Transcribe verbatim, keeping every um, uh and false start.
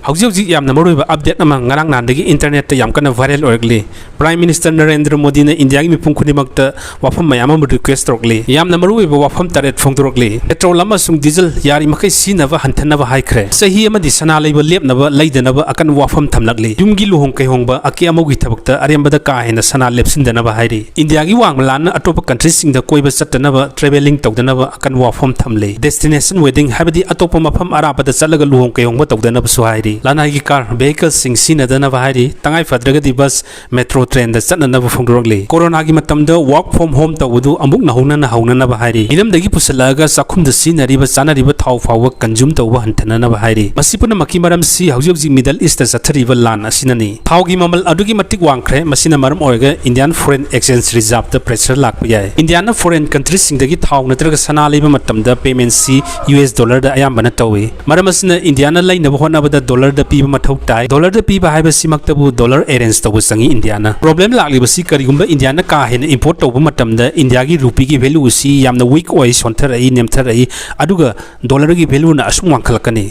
ꯍꯧꯖꯤꯛ ꯍꯧꯖꯤꯛ ꯌꯥꯝꯅ ꯃꯔꯨꯑꯣꯏꯕ ꯑꯞꯗꯦꯠ ꯑꯃ ꯉꯔꯥꯡ ꯅꯍꯥꯟꯗꯒꯤ ꯏꯟꯇꯔꯅꯦꯠꯇ ꯌꯥꯝ ꯀꯟꯅ ꯚꯥꯏꯔꯦꯜ ꯑꯣꯏꯔꯛꯂꯤ꯫ ꯄ꯭ꯔꯥꯏꯝ ꯃꯤꯅꯤꯁꯇꯔ ꯅꯔꯦꯟꯗ꯭ꯔ ꯃꯣꯗꯤꯅ ꯏꯟꯗꯤꯌꯥꯒꯤ ꯃꯤꯄꯨꯝ ꯈꯨꯗꯤꯡꯃꯛꯇ ꯋꯥꯐꯝ ꯃꯌꯥꯝ ꯑꯃ ꯔꯤꯀ꯭ꯋꯦꯁ ꯇꯧꯔꯛꯂꯤ꯫ ꯌꯥꯝꯅ ꯃꯔꯨꯑꯣꯏꯕ ꯋꯥꯐꯝ ꯇꯔꯦꯠ ꯐꯣꯡꯗꯣꯔꯛꯂꯤ꯫ ꯄꯦꯇ꯭ꯔꯣꯜ ꯑꯃꯁꯨꯡ ꯗꯤꯖꯜ ꯌꯥꯔꯤꯃꯈꯩ ꯁꯤꯖꯤꯟꯅꯕ ꯍꯟꯊꯅꯕ ꯍꯥꯏꯈ꯭ꯔꯦ꯫ ꯆꯍꯤ ꯑꯃꯗꯤ ꯁꯅꯥ ꯂꯩꯕ ꯂꯦꯞꯅꯕ ꯂꯩꯗꯅꯕ ꯑꯀꯟꯕ ꯋꯥꯐꯝ ꯊꯝꯂꯛꯂꯤ꯫ ꯌꯨꯝꯒꯤ ꯂꯨꯍꯣꯡ ꯀꯩꯍꯣꯡꯕ ꯑꯀꯦ ꯑꯃꯧꯒꯤ ꯊꯕꯛꯇ ꯑꯔꯦꯝꯕꯗ ꯀꯥ ꯍꯦꯟꯅ ꯁꯅꯥ ꯂꯦꯞꯁꯤꯟꯗꯅꯕ ꯍꯥꯏꯔꯤ꯫ ꯏꯟꯗꯤꯌꯥꯒꯤ ꯋꯥꯡꯃ ꯂꯥꯟꯅ ꯑꯇꯣꯞꯄ ꯀꯟꯇ꯭ꯔꯤꯁꯤꯡꯗ ꯀꯣꯏꯕ ꯆꯠꯇꯅꯕ, ꯇ꯭ꯔꯦꯚꯦꯂꯤꯡ ꯇꯧꯗꯅꯕ ꯑꯀꯟꯕ ꯋꯥꯐꯝ ꯊꯝꯂꯤ꯫ ꯗꯦꯁꯇꯤꯅꯦꯁꯟ ꯋꯦꯗꯤꯡ, ꯍꯥꯏꯕꯗꯤ ꯑꯇꯣꯞꯄ ꯃꯐꯝ ꯑꯔꯥꯞꯄꯗ ꯆꯠꯂꯒ ꯂꯨꯍꯣꯡ ꯀꯩꯍꯣꯡꯕ ꯇꯧꯗꯅꯕꯁꯨ ꯍꯥꯏꯔꯤ꯫ ꯂꯅꯥꯏꯒꯤ ꯀꯥꯔ, ꯚꯦꯍꯤꯀꯜꯁꯤꯡ ꯁꯤꯖꯤꯟꯅꯗꯅꯕ ꯍꯥꯏꯔꯤ꯫ ꯇꯉꯥꯏ ꯐꯗ꯭ꯔꯒꯗꯤ ꯕꯁ, ꯃꯦꯇ꯭ꯔꯣ ꯇ꯭ꯔꯦꯟꯗ ꯆꯠꯅꯅꯕ ꯐꯣꯡꯗꯣꯔꯛꯂꯤ꯫ ꯀꯣꯔꯣꯅꯥꯒꯤ ꯃꯇꯝꯗ ꯋꯥꯔꯛ ꯐ꯭ꯔꯣꯝ ꯍꯣꯝ ꯇꯧꯕꯗꯨ ꯑꯃꯨꯛ ꯅꯧꯍꯧꯅꯅ ꯍꯧꯅꯅꯕ ꯍꯥꯏꯔꯤ꯫ ꯃꯤꯔꯝꯗꯒꯤ ꯄꯨꯁꯤꯜꯂꯛꯑꯒ ꯆꯥꯛꯈꯨꯝꯗ ꯁꯤꯖꯤꯟꯅꯔꯤꯕ, ꯆꯥꯅꯔꯤꯕ ꯊꯥꯎ ꯐꯥꯎꯕ ꯀꯟꯖꯨꯝ ꯇꯧꯕ ꯍꯟꯊꯅꯅꯕ ꯍꯥꯏꯔꯤ꯫ ꯃꯁꯤ ꯄꯨꯝꯅꯃꯛꯀꯤ ꯃꯔꯝꯁꯤ ꯍꯧꯖꯤꯛ ꯍꯧꯖꯤꯛ ꯃꯤꯗꯜ ꯏꯁꯇ ꯆꯠꯊꯔꯤꯕ ꯂꯥꯟ ꯑꯁꯤꯅꯅꯤ꯫ ꯊꯥꯎꯒꯤ ꯃꯃꯜ ꯑꯗꯨꯛꯀꯤ ꯃꯇꯤꯛ ꯋꯥꯡꯈ꯭ꯔꯦ꯫ ꯃꯁꯤꯅ ꯃꯔꯝ ꯑꯣꯏꯔꯒ ꯏꯟꯗꯤꯌꯥꯟ ꯐꯣꯔꯦꯟ ꯑꯦꯛꯁꯆꯦꯟꯖ ꯔꯤꯖꯥꯔꯚꯇ ꯄ꯭ꯔꯦꯁꯔ ꯂꯥꯛꯄ ꯌꯥꯏ꯫ ꯏꯟꯗꯤꯌꯥꯅ ꯐꯣꯔꯦꯟ ꯀꯟꯇ꯭ꯔꯤꯁꯤꯡꯗꯒꯤ ꯊꯥꯎ ꯅꯠꯇ꯭ꯔꯒ ꯁꯅꯥ ꯂꯩꯕ ꯃꯇꯝꯗ ꯄꯦꯃꯦꯟꯁꯤ ꯌꯨ ꯑꯦꯁ ꯗꯣꯂꯔꯗ ꯑꯌꯥꯝꯕꯅ ꯇꯧꯏ꯫ ꯃꯔꯝ ꯑꯁꯤꯅ ꯏꯟꯗꯤꯌꯥꯅ ꯂꯩꯅꯕ ꯍꯣꯠꯅꯕꯗ ꯗꯣꯂꯔꯗ ꯄꯤꯕ ꯃꯊꯧ ꯇꯥꯏ꯫ ꯗꯣꯂꯔꯗ ꯄꯤꯕ ꯍꯥꯏꯕꯁꯤꯃꯛꯇꯕꯨ ꯗꯣꯂꯔ ꯑꯦꯔꯦꯟꯖ ꯇꯧꯕ ꯆꯪꯏ ꯏꯟꯗꯤꯌꯥꯅ꯫ ꯄ꯭ꯔꯣꯕ꯭ꯂꯦꯝ ꯂꯥꯛꯂꯤꯕꯁꯤ ꯀꯔꯤꯒꯨꯝꯕ ꯏꯟꯗꯤꯌꯥꯅ ꯀꯥ ꯍꯦꯟꯅ ꯏꯝꯄꯣꯔꯠ ꯇꯧꯕ ꯃꯇꯝꯗ ꯏꯟꯗꯤꯌꯥꯒꯤ ꯔꯨꯄꯤꯒꯤ ꯚꯦꯂꯨ ꯑꯁꯤ ꯌꯥꯝꯅ ꯋꯤꯛ ꯑꯣꯏ, ꯁꯣꯟꯊꯔꯛꯏ, ꯅꯦꯝꯊꯔꯛꯏ, ꯑꯗꯨꯒ ꯗꯣꯂꯔꯒꯤ ꯚꯦꯂꯨꯅ ꯑꯁꯨꯝ ꯋꯥꯡꯈꯠꯂꯛꯀꯅꯤ꯫